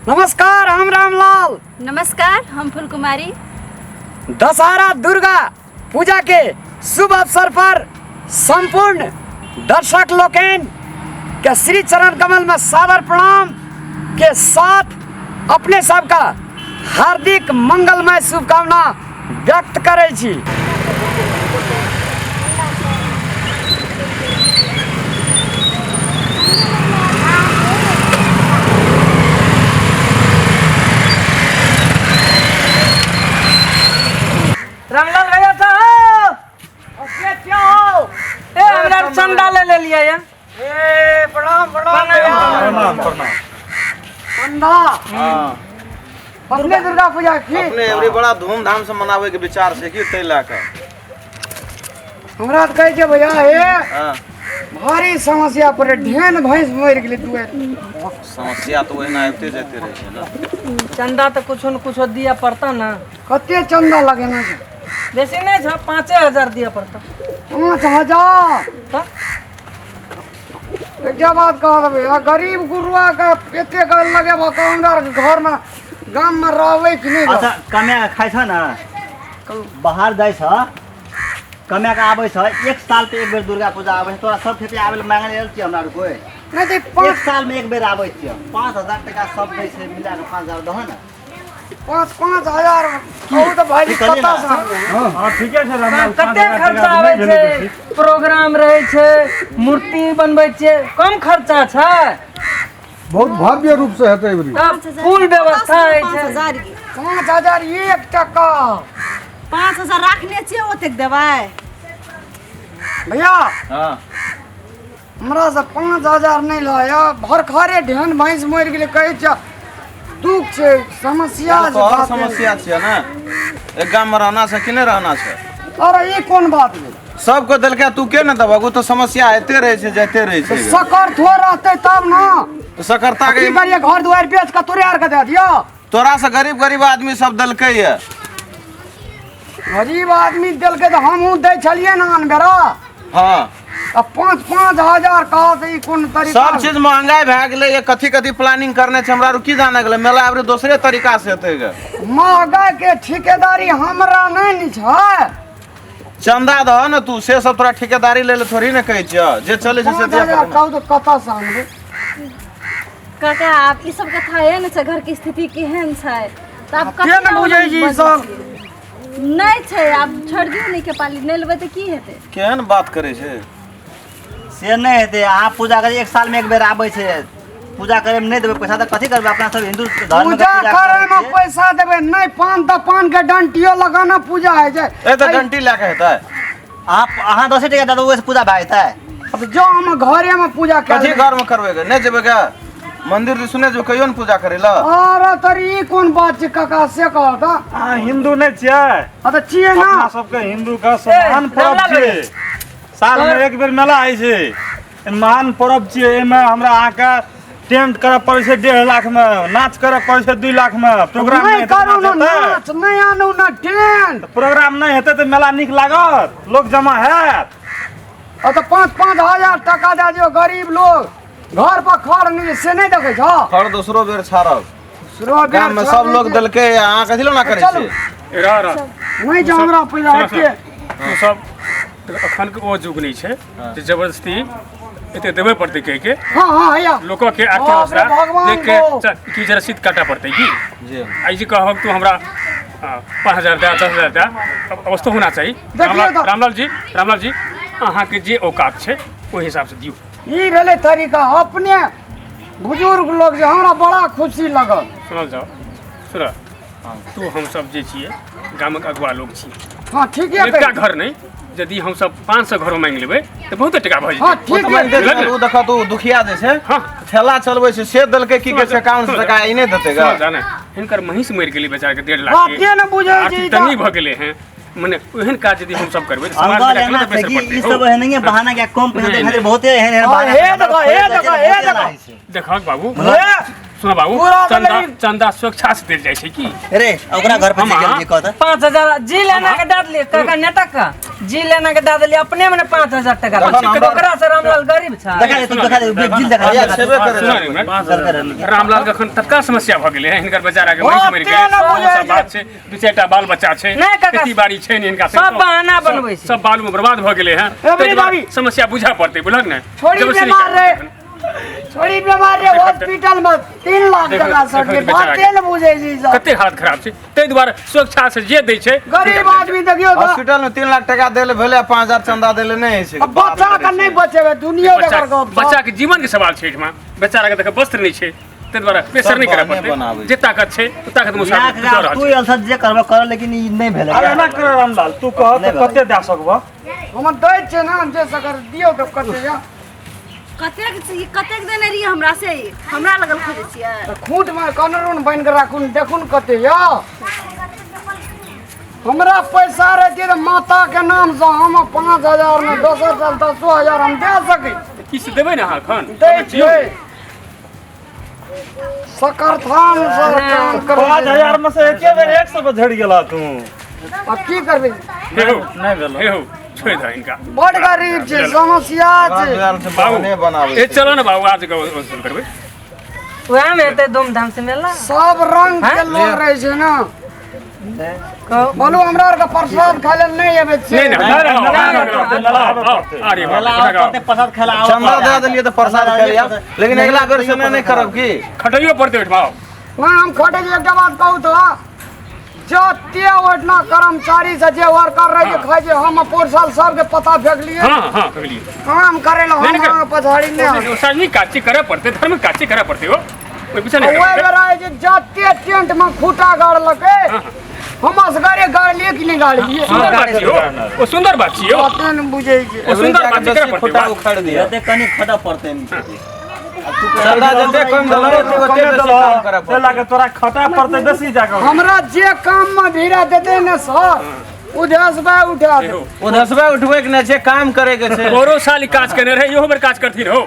नमस्कार, हम रामलाल। नमस्कार, हम फुलकुमारी। दशहरा दुर्गा पूजा के शुभ अवसर पर संपूर्ण दर्शक लोकनि के श्री चरण कमल में सादर प्रणाम के साथ अपने सबका हार्दिक मंगलमय शुभकामना व्यक्त करै छी। रामलाल भैया साहब, ए हमरा चंदा ले ले लिया या। ए प्रणाम प्रणाम भैया। प्रणाम प्रणाम। चंदा अपने दुर्गा पूजा की अपने एवरी बड़ा धूमधाम से मनावे के विचार छै कि ताहि लए कऽ। हमरा तऽ कहै छै भैया हे हाँ, भारी समस्या पड़े, ढेन भैंस मरि गेलै दुआरि। समस्या तऽ ओहिना आबिते जाइते रहै छै ने। चंदा तऽ कुछो न कुछो दिया पड़ता ना। कते चंदा लगेना छै? बेसी नहीं छ, 5000 दिया पड़ता। 5000? तऽ एकटा बात कह देबै, आ गरीब गुरुआ के एते गल लगेबो तऽ हमरा आरके घरमे गाममे रहबै कि नहि? अच्छा, कमाए कऽ खाइ छ ने, बाहर जाइ छ, कमाए कऽ आबै छ, एक साल पे एक बेर दुर्गा पूजा आबै छै, तोरा सब खेपे आबै लए मांगै आयल छियै हमरा आर कोइ? नहि तऽ एक पाँच साल में एक बेर आबै छियै, 5000 टका सब दै छै, मिला कऽ 5000 दह ने। 5-5 हजार कहू तऽ भाईजी, की कहलियै कतऽ ने? से आनबै? हाँ, ठीके छै रामलाल। कते खर्चा आबै छै? प्रोग्राम रहै छै, मूर्ति बनबै छियै, कम खर्चा छै? बहुत भव्य रूप से हेतै एबरी। तब फुल व्यवस्था होइ पाँच छै। हजार की? 5000 एक टका। 5000 राखने छियै, ओतेक देबै? भैया, हाँ। हमरा से 5000 नहि लऽ, भरखरे ढेन भैंस मरि गेलै, कहै छै दुख छै, समस्या छै। तोहर बाप रे। समस्या छियै ने, एक गाम मे रहना छै कि नहि रहना छै? अरे ई कोन बात भेल? सबके देलकै, तू के ने देबह? ओ तऽ समस्या आबिते रहै छै, जाइते रहै छै। सकर थोड़ रहतै तब ने। तऽ सकरता की के करिए, घर दुआरि बेच कऽ तोरे आरके दए दियौ? तोरा से गरीब गरीब आदमी सब देलकै ये। गरीब आदमी देलकै तऽ हमहूँ दै छलियै ने आन बेरा। आ 5-5 हजार कहा से, ई कोन तरीका? सब चीज महंगाई भए गेलै ये, कथी कथी प्लानिंग करने छै हमरा आर की जाने गेलै। मेला आबरे दोसरे तरीका से हेतै गे। महगाई के ठिकेदारी हमरा नहि ने छै। चंदा दह ने तू, से सब तोरा ठेकेदारी ले ले थोड़ी ने कहै छियह, जे चलै छै से पाँच दिअ हजार पड़तै। कहू तऽ कतऽ से आनबै? काका, आब ई सब कथा एहन छै, घर के स्थिति केहन छै तऽ आब के ने कते बुझै छी ई सब? नहि छै, आब छोड़ि दियौ, नहि के पाली नहि लेबै तऽ की हेतै? केहन बात करै छै? से नहि हेतै। अहाँ पूजा करी, एक साल में एक बेर आबै छै, पूजा करे में नहि देबै पैसा तऽ कथी करबै? अपना सब हिंदू धर्म के पूजा करे में करै छियै। पैसा देबै नहि, पान तऽ पान के डंटियो लगाना पूजा होइ छै। ए तऽ डंटी लए कऽ हेतै? अहाँ अहाँ दसे टका दऽ देबै, ओहिसँ पूजा भए जेतै? अब जो हम घरे में पूजा कर कथी घर में करबै गे? नहि जेबै गे मंदिर दिस, सुने जो कहियो ने पूजा करै लए। अरे तर ई कोन बात छै काका, से कह तऽ। अहाँ हिंदू नहि छियै? हाँ तऽ छियै ना। अपना सबके हिंदू के महान पर्व रामलाल छियै, साल में एक बेर मेला होइ छै, ई महान पर्व छियै। एहिमे हमरा अहाँके टेंट करऽ पड़ै छै 1.5 लाख में, नाच करऽ पड़ै छै 2 लाख में, प्रोग्राम नहि नहि हेतै करू तऽ ने नाच हेतै? नाच नहि आनू ने टेंट। प्रोग्राम नहि हेतै तऽ मेला नीक लागत? लोक जमा हैत? आ तऽ 5-5 हजार टका दए दियौ, गरीब लोग घर पर खर नहि से नहि देखै छौ? खर दोसरो बेर छाड़ब। शुरू बेर गाम में सब लोग देलकै, अहाँ कथी लए ना करै चलू। छियै? रह रह। नहि छै हमरा पैसा सुनऽ, एते। तू सब अखन के ओ युग नहि छै जे जबरदस्ती एते देबे पड़तै कहि के। हाँ हाँ हैया। लोक के आर्थिक बाप रे, अवस्था भगवान देख के गो। की जरा शीत काटऽ पड़तै की। जी। आ जे कहब तू हमरा 5000 दए, 10,000 दए, अब अवस्थो होना चाही। देखियौ रामलाल तऽ। रामलाल जी, रामलाल जी, अहाँके जे औकात छै ओहि हिसाबसँ दियौ। ई भेलै तरीका, अपने बुजुर्ग लोग जे हमरा बड़ा खुशी लगल। सुनल जाओ, सुन तू, हमसब जे छियै गामक अगुआ लोग छी। हाँ, ठीके एकटा कहै। घर नहि, यदि हमसब 500 घरो मांगि लेबै तऽ बहुते टका भऽ जेतै। ठीक ओ तऽ मानि है। ले, ओ देखऽ तू, दुखिया जे छै ठेला चलबै छै, से देलकै की कहै छै 5100 टका, ई नहि देतै सुनल गा? जा ने, हिनकर महींस मरि गेलै बेचारा के 1.5 लाख बाप के के ने बुझै छै आर्थिक ई तंगी तऽ। भऽ गेलै हैं, मने ओहन काज यदि हमसब करबै तऽ समाज अंकल मे एना गलत छै प्रेशर कि पड़तै ई हौ। सब एहनहिये बहाना के कम पैसा नहि, दै नहि। खातिर बहुते एहन एहन हाँ, बहाना हे के देखो, हे खोलि दै छै, देखो, हे बहुते देखो। लागै छै। देखहक बाबू। हे। सुन बाबू, पूरा चंदा भेलै। चंदा स्वेच्छा से देल जाइ छै की? रे ओकरा घर पर जे गेल जे कहत 5000 जी लेना के दे देलियै काका, नेता का जी लेना के दे देलियै अपने में 5000 टका। तखन हमरा- ओकरा से रामलाल गरीब छै। देखा दे, तू देखा दे, बिल देखा भैया दे। छेबे करे। सुन ने, रामलाल के अखन तत्काल समस्या भऽ गेलै हिनकर बेचारा के, महींस मरि ओते गेलै, ने बुझै सब बात छै, दू चारिटा बाल बच्चा छै, नहि काका, खेती बाड़ी छै ने हिनका, सब बहाना बनबै छै। सब बाल में बर्बाद भऽ गेलै हैं, ए ताहि दुआरे भाभी। समस्या बुझा पड़तै, बुझलक ने? छोड़ी जबरदस्ती बीमार नहि रे, करतै। छोड़ी बीमार रे, हॉस्पिटल में 3 लाख देखो- टका देखो सटले, बेचारा बाते ने बुझै छै ई सब। कते हालत खराब छै, ताहि दुआरे स्वेच्छा से जे दै छै गरीब आदमी देखियौ तऽ हॉस्पिटल में 3 लाख टका देले भेलै, 5000 चंदा देले नहि होइ छै। आ बच्चा के नहि बचेबै दुनिया बच्चा जकर गप बच्चा के जीवन के सवाल छै एहिठमा, बेचारा के देख वस्त्र नहि छै, ताहि दुआरे प्रेशर नहि करय बहाने पड़तै, बनाबै जे ताकत छै ओ ताकत लाख मुसाबिक दऽ लाख रहल तू छै। अलसत जे करबऽ कर, लेकिन ई नहि भेलै। अरे एना कर रामलाल, तू कह नहि तऽ कते दए सकबह? हम दै छियै ने जे सकर दियौ तऽ कते या कतेक कतेक देने रहियै हमरा से, हमरा लगल खोजै छियै। तऽ खूंट में कानून बनि के राखू, देखू ने कते या हमरा पैसा रहतियै तऽ माता के नाम से हम 5000 में दोसर साल 10,000 हम दे सकै छी। किछु देबै ने अहाँ एखन? दै छियै सकरथान सर काम करै 5000 में से एके बेर 100 पर झड़ि गेला तू। अब की करबै? हे हौ, नहि भेलो। हे हौ, छोड़ि दह हिनका, बड गरीब छै, समस्या छै। बाबू बहाने बनाबै ए छै। चलो ने बाबू, आज वसूल करबै। वएह में हेतै धूमधाम से मेला। सब रंग के लोग रहै छै ने। कहू बोलू हमरा आरके प्रसाद खाय लेल नहि अबै नहि छै। नहि, मेला आओ, आबे आओ, पड़तै। अरे बाप मेला रे, आबे पड़तै, प्रसाद खाय ला आबे चंदा पड़तै। दे देलियै तऽ प्रसाद खाय लिअ, लेकिन अगिला बेर से नहि करब की? खटैयो पड़तै ओहिठमा, आओ। नहि हम खटै छी, एकटा बात कहू तऽ जते ओहिठिना कर्मचारी से जे वर्कर रहै छै खाइ छै, हम पोर साल सबके पता फेकलियै। हँ हँ कहलियै काम करै लए नहि, हम नहि, अहाँ पछाड़ी नहि आबै। सार्वजनिक काज छै, करय पड़तै, धर्मक काज छै, करय पड़तै, हो ओहि पीछे नहि ओहि करय पड़तै। बेरा जे जते टेंट में खूटा गाड़लकै, हम असगरे गाड़लियै कि नहि गाड़लियै? सुन्दर बात छियै हो, ओ सुन्दर बात छियै हो, बाते नहि बुझै छै। ओ सुन्दर बात छै, करय पड़तै खुटा बात। उखाड़ि दिअ। एते कनि खटऽ पड़तै। चंदा जते कम देलहो ओते कमे बेसी देलह, काम करय ताहि पड़तै। लए कऽ तोरा खटऽ पड़तै बेसी जाकऽ। हमरा जे काम में भिड़ा देतै ने सर, उधेसबे उठा हे देतै। हौ, उधसबे उठबै के नहि छै, काम करे के छै। पोरो साल ई काज केने रहै, इहो बेर काज करथिन हो,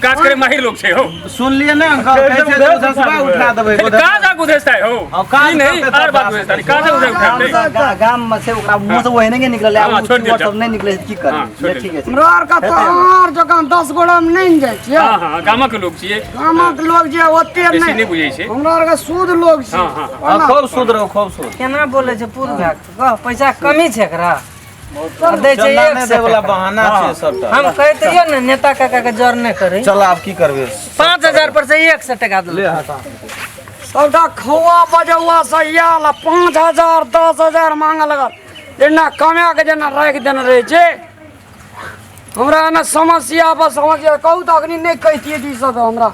काज करे माहिर लोग छै हो। सुनलियै ने अंकल, कहै छै जे उधसबे उठा देबै। काज आगू उधेसतै हो, हँ, काज ई नहि करतै तब आर बात जा उधेसतै, सकै काज उधेसतै। गाम में छै ओकरा मुँह से ओहने के निकललै, हाँ, आब छोड़ि दियौ, सब नहि निकलै छै, की हाँ, करबै? छोड़ि ठीक छै। हमरा आरके तऽ अहाँ जकाँ 10 गोड़ा मे नहि ने जाइ छियै। हँ हँ, गामक लोग छियै। गामक लोग जे ओते बेसी नहि नहि बुझै छै। हमरा आरके शुद्ध लोग छै। हँ, हँ, हँ, खूब शुद्ध रहू, खूब शुद्ध। केना बोलै छै पूर भए कऽ? कह पैसा कमी छै एकरा दै छै चंदा 1 नहि सए दै वला टका। बहाना छै सबटा। हम कहितियै ने नेता काका के जर नहि करै। चल आब की करबै? 5000 पर से 100 टका देलकै। सबटा खौआ बजौआ से आयल आ 5000 10,000 मांगे लगल, जेना कमा के जेना राखि देने रहै छै। हमरा एना समस्या पर समस्या कहू तऽ अखनी नहि कहितियै ई सब हमरा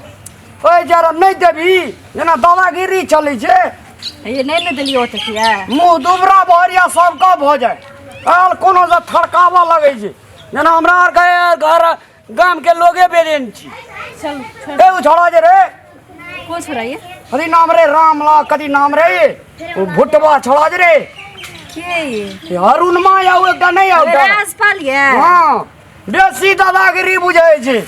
ओहि जरा नहि देबही, जेना दादागिरी चलै छै। ये नहि ने देलियै ओते किया? मुँह दुबरा भरिया सबके भऽ जाय, आयल कोनो से थड़काबऽ लगै छै, जेना हमरा आरके घर गाम के लोगे बेरेन छी। चल ए उ छोड़ा जे रे, कोन छोड़ा ये? कथी नाम रे रामला, कथी नाम रे ओ भुटवा छोड़ा जे रे, के ये? अरुणमा या ओ एकटा नहि आउ राजपाल ये? हँ, बेसी दादागिरी बुझै छै,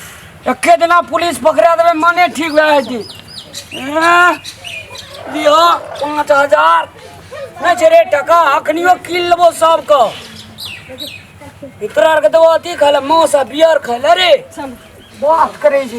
एके दिना पुलिस पकड़ा देबै मने ठीक भए जेतै। दिअ 5000 नहि छै रे टका, अखनियो कीन लेबो सबके। तोरा आरके देबो अथी खाय लए, मांस आ बियर खाय लए रे, बात करै छै।